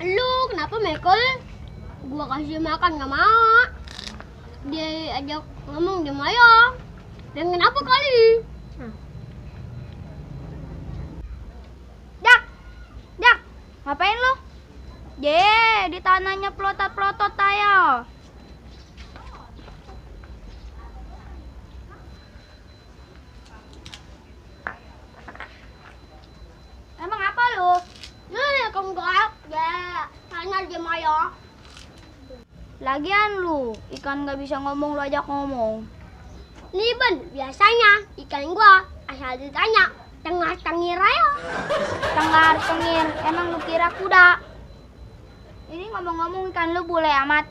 Lu kenapa Michael? Gua kasih makan nggak mau. Dia ajak ngomong di Maya. Dan kenapa kali? Jak, ngapain lu? Di tanahnya pelotot-pelotot tayo. Emang apa lu? Nah, kamu gak? Ya, tanya di Maya. Lagian lu, ikan nggak bisa ngomong lu ajak ngomong. Nih Ben, biasanya ikan gua asal ditanya tengah-tengir aja. Tenggar, tengir, emang lu kira kuda? Ini ngomong-ngomong ikan lu bule amat.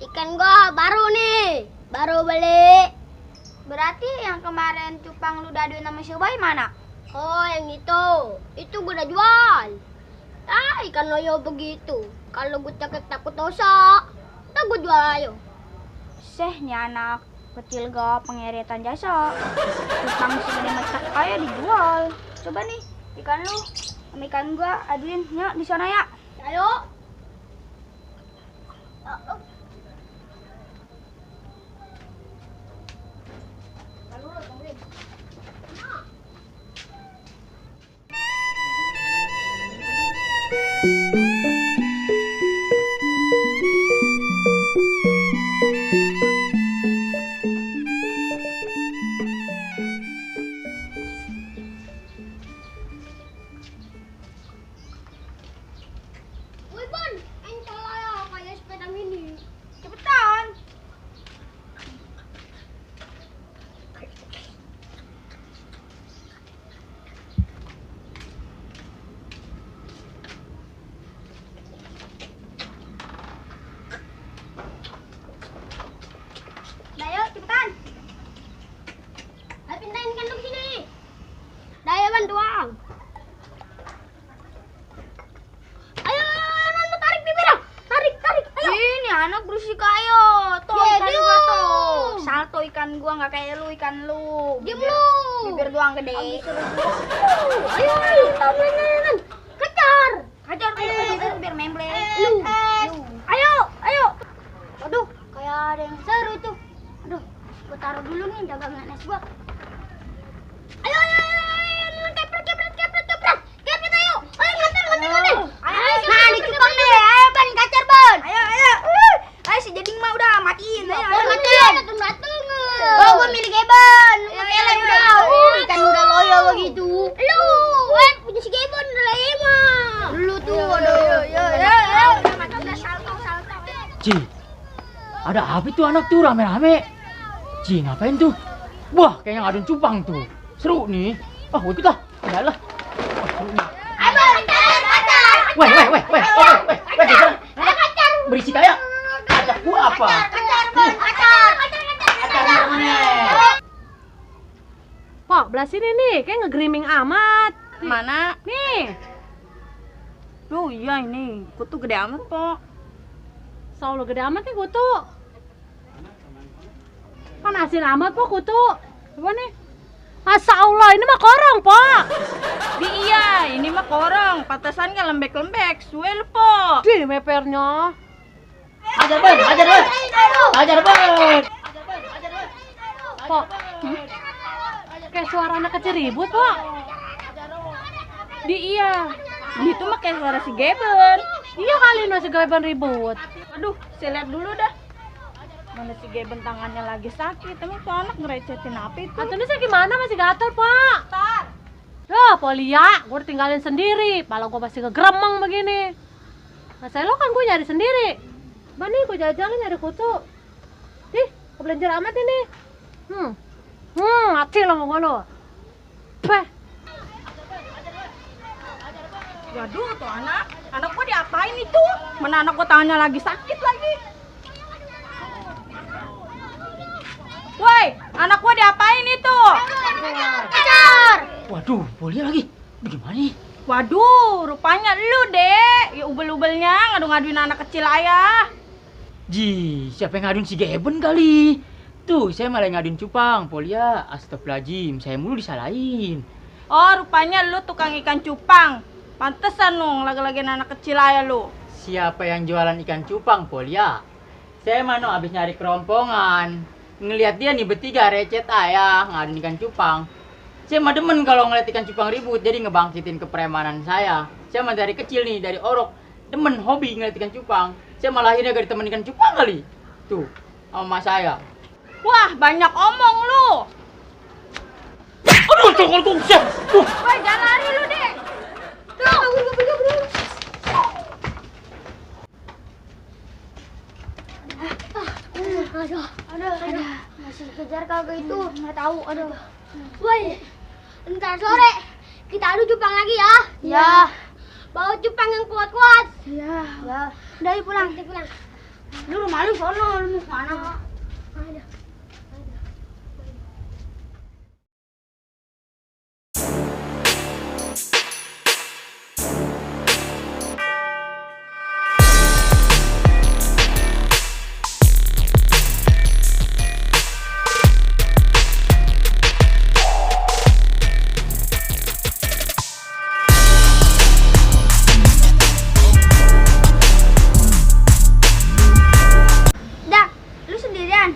Ikan gua baru nih, baru beli. Berarti yang kemarin cupang lu daduin sama si Boy mana? Oh, yang itu gua udah jual. Ikan loyo begitu. Kalau gua takut dosa, gua jual ayo. Nih anak kecil gak pengeretan jasa. Cupang segede macet kayak dijual. Coba nih ikan lu sama ikan gua aduin ya di sana ya. Ayo. Woi Bon, entar aja kayak sepeda mini. Cepetan. Ayo cepetan. Ayo pindahin ikan lu ke sini. Daya bantuan. Ayo, tarik bibirnya. Tarik, ayo. Ini anak berisik ayo. Tuh Ya, ikan diam. gua tuh. Salto ikan gua nggak kayak lu ikan lu. Diam Bibir- lu. Bibir doang gede. Ayo, tahan. Kejar. Hajar tuh Ayo. biar memble. Lu. Ayo. Aduh, kayak ada yang seru tuh. Aduh, gua taruh dulu nih dagangan es gua. Ayo. Kepret, ayo. Ayo, nganter. Nah, di cupang deh. Ayo ban kacar ban. Ayo. Ayo si Jading mah udah matiin. Ayo. Dateng. Oh, gua milik Eben. Lu Ya, kele ya, udah. ya. Ikan udah loyo begitu. Lu, punya si Gebon udah lama. Lu tuh aduh. Ya. Udah salto. Ci, ada apa tuh anak tuh rame-rame? Ci, ngapain tuh? Wah, kayaknya ngadun cupang tuh. Seru nih. Ah, gua ikut lah. Enggak lah. Wah, seru nih. Kacar. Weh. Berisik aja. Ajak gua apa? Kacar mana? Pok, belah sini nih, kayak nge-grooming amat. Mana? Nih, Oh iya ini, kutu gede amat, Pok. selalu gede amat nih kutu. Kan asin amat, Pok, kutu. Coba nih. Masa Allah, ini mah korong, Pok. Iya, ini mah korong, patasan kan lembek-lembek, suwe lu, Pok. Di mepernya. Hajar ban. Pok, kayak suara anak kecil ribut, Pok. Iya. Itu mah kayak suara si Geben. Iya kali nasi gaban ribut. Aduh, saya lihat dulu dah. Mana si Geben tangannya lagi sakit, emang tuh anak ngerecetin apa itu? Atau ini saya gimana masih gatel, Pak? Polia, gue tinggalin sendiri. Pala gue masih ngegremeng begini. Masa lo kan gue nyari sendiri. Mana gue jajalin nyari kutu. Ih, kebelanjar amat ini. Mati lo mau lo. Peh. Waduh, tuh anak gua diapain itu? Mana anak gua tangannya lagi sakit lagi. Woi, anak gua diapain itu? Kejar! Waduh, Polia lagi. Bagaimana nih? Waduh, rupanya lu, Dek. Ya ubel-ubelnya ngadu-ngaduin anak kecil ayah. Ji, siapa yang ngaduin si Geben kali? Tuh, saya malah ngaduin cupang, Polia. Astagfirullahaladzim, saya mulu disalahin. Oh, rupanya lu tukang ikan cupang. Pantesan lu lagi-lagi anak kecil ayah lu. Siapa yang jualan ikan cupang, Polia? Saya mano abis nyari kerompongan. Ngelihat dia nih bertiga recet ayah ngaduin ikan cupang. Saya mah demen kalau ngeliat ikan cupang ribut, jadi ngebangkitin kepremanan saya. Saya mah dari kecil nih, dari orok, demen hobi ngeliat ikan cupang. Saya malah akhirnya gak ditemen ikan cupang kali. Tuh, sama saya. Wah, banyak omong lu. Aduh, cokol kungsi. Woi, jangan lari lu, Dek. Aduh. Masih kejar kagak itu? Nggak tahu, aduh. Woi, ntar sore kita adu cupang lagi ya. Ya. Bawa cupang yang kuat-kuat. Ya. Udah, yuk pulang. Lu rumah lu sono, lu mau kemana? Dak, lu sendirian?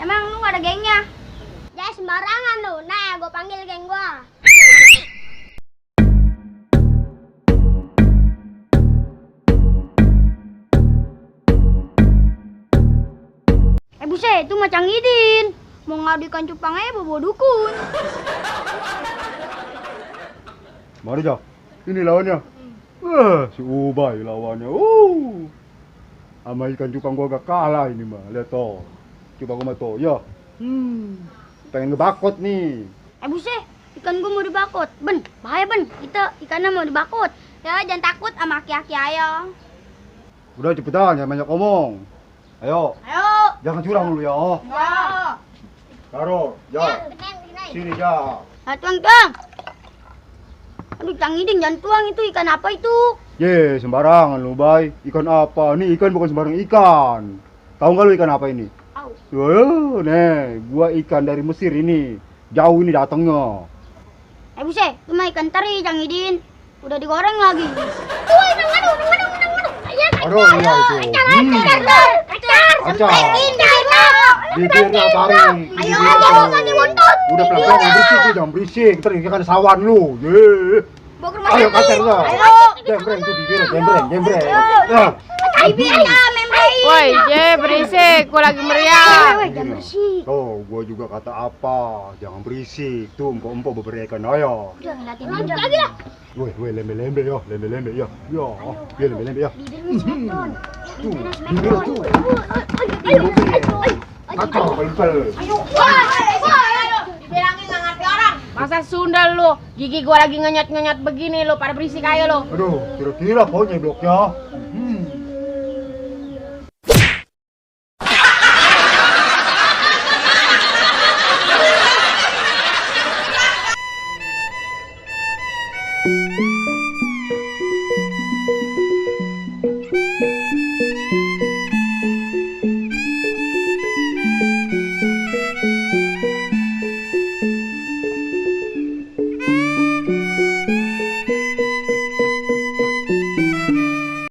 Emang lu gak ada gengnya? Ya sembarangan lu. Nah, gua panggil geng gua. Buset, itu Macang Idin. Mau ngadu ikan cupang aja bawa dukun. Mari Jak, ini lawannya. Si Ubay lawannya. Sama ikan cupang gua agak kalah ini mah. Lihat toh. Coba gua mah toh, ya. Pengen ngebakot nih. Buset, ikan gua mau dibakot. Ben, bahaya Ben. Kita ikannya mau dibakot. Ya, jangan takut sama aki-aki ayo. Udah cepetan, jangan banyak omong. Ayo, jangan curang dulu ya. Ya. Karo, ya. Sini ya. Tuang. Aduh, Cang Idin, jangan tuang itu. Ikan apa itu? Ye, sembarangan lu, Bay. Ikan apa? Nih ikan bukan sembarang ikan. Tahu nggak lu ikan apa ini? Tahu. Nih, gua ikan dari Mesir ini. Jauh ini datangnya. Buset, itu mah ikan teri, Cang Idin. Udah digoreng lagi. Woi, aduh. Aduh, iya itu. Acar. Bibirnya tarik. Ayo, lagi bontot. Udah pelan-pelan, jangan berisik. Ntar ikan sawan lu. Ye. Bawa ke rumah Ayo, sakit. kasar lah. Ayo. Jembreng itu bibirnya, jembreng. Nah, Bibir ya, membreng. Woi, berisik, gua lagi meriah. Jangan bersih. tuh, gua juga kata apa? Jangan berisik. Tuh, empok-empok beberapa ikan ayo. Udah ngeliatin lagi lah. Woi, lembe-lembe ya. Ya, dia lembe-lembe ya. Bibirnya seton. Tuh, bibirnya tuh. Kacau, pel. Dibilangin nggak ngerti orang. Masa Sunda lu, gigi gua lagi ngenyot-ngenyot begini lu, pada berisik aja lu. Aduh, kira-kira pokoknya bloknya. Thank you.